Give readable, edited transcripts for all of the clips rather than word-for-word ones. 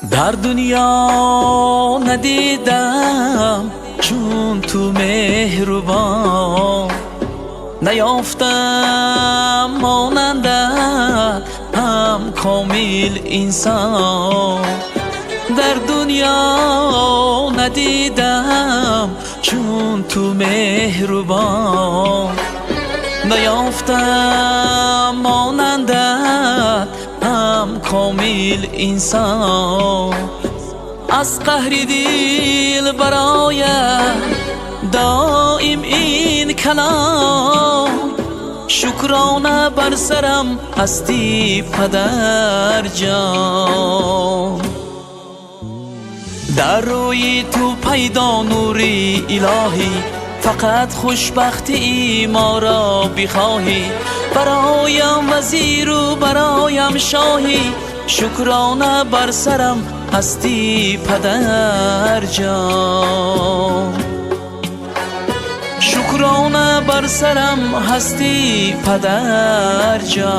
Дар дунё надидам чун ту меҳрубон, наёфтам монандат ҳам комил инсон. Дар дунё надидам чун ту меҳрубон, наёфтам монандат ҳам комил инсон. Аз қаҳри дил барояд доим ин калом, шукрона бар сарам ҳастӣ падарҷон. Дар рӯи ту пайдо нури илоҳӣ, фақат хушбахтии моро бихоҳӣ. Бароям вазиру бароям шоҳӣ, шукрона бар сарам ҳастӣ падарҷон. Шукрона бар сарам ҳастӣ падарҷон.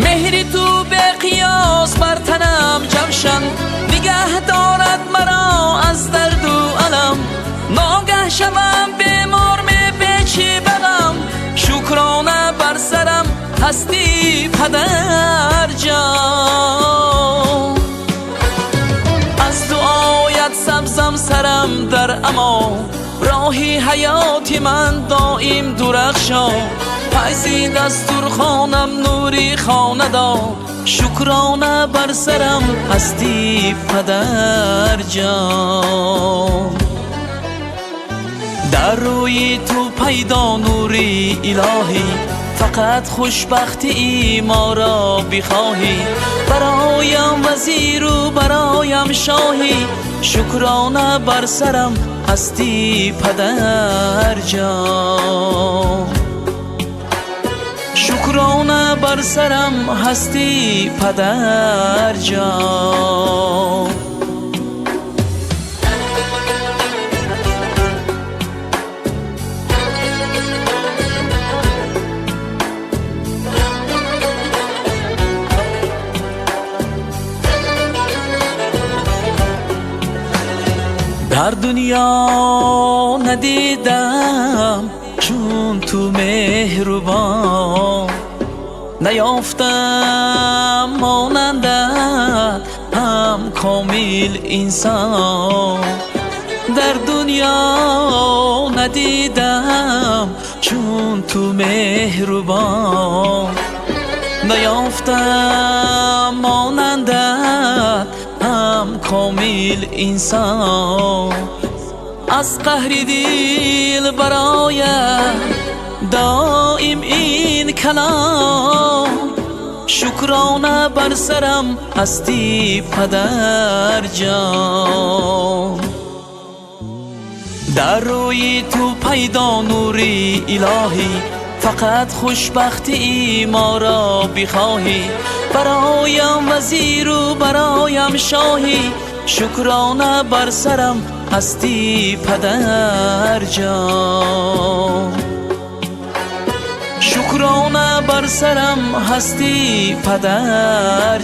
Меҳри ту беқиёс бар танам ҷавшан, нигаҳ дорад маро аз дарду алам. Ногаҳ шавам бемор мепечи ба ғам, шукрона бар сарам ҳастӣ падарҷон. Аз дуоят сабзам сарам дар амон, роҳи ҳаёти ман доим дурахшон. Файзи дастурхонам нури хонадон, шукрона бар сарам ҳастӣ падарҷон. Дар рӯи ту пайдо нури илоҳӣ, фақат хушбахтии моро бихоҳӣ. Бароям вазиру бароям шоҳӣ, шукрона бар сарам ҳастӣ падарҷон. Шукрона бар сарам ҳастӣ падарҷон. Дар дунё надидам чун ту меҳрубон, наёфтам монандат ҳам комил инсон. Дар дунё надидам чун ту меҳрубон, наёфтам монандат ҳам комил инсон. Аз қаҳри дил барояд доим ин калом, шукрона бар сарам ҳастӣ падарҷон. Дар рӯи ту пайдо нури илоҳӣ, фақат хушбахтии моро бихоҳӣ. Бароям вазиру бароям шоҳӣ, шукрона бар сарам ҳастӣ падарҷон. Шукрона бар сарам ҳастӣ падарҷон.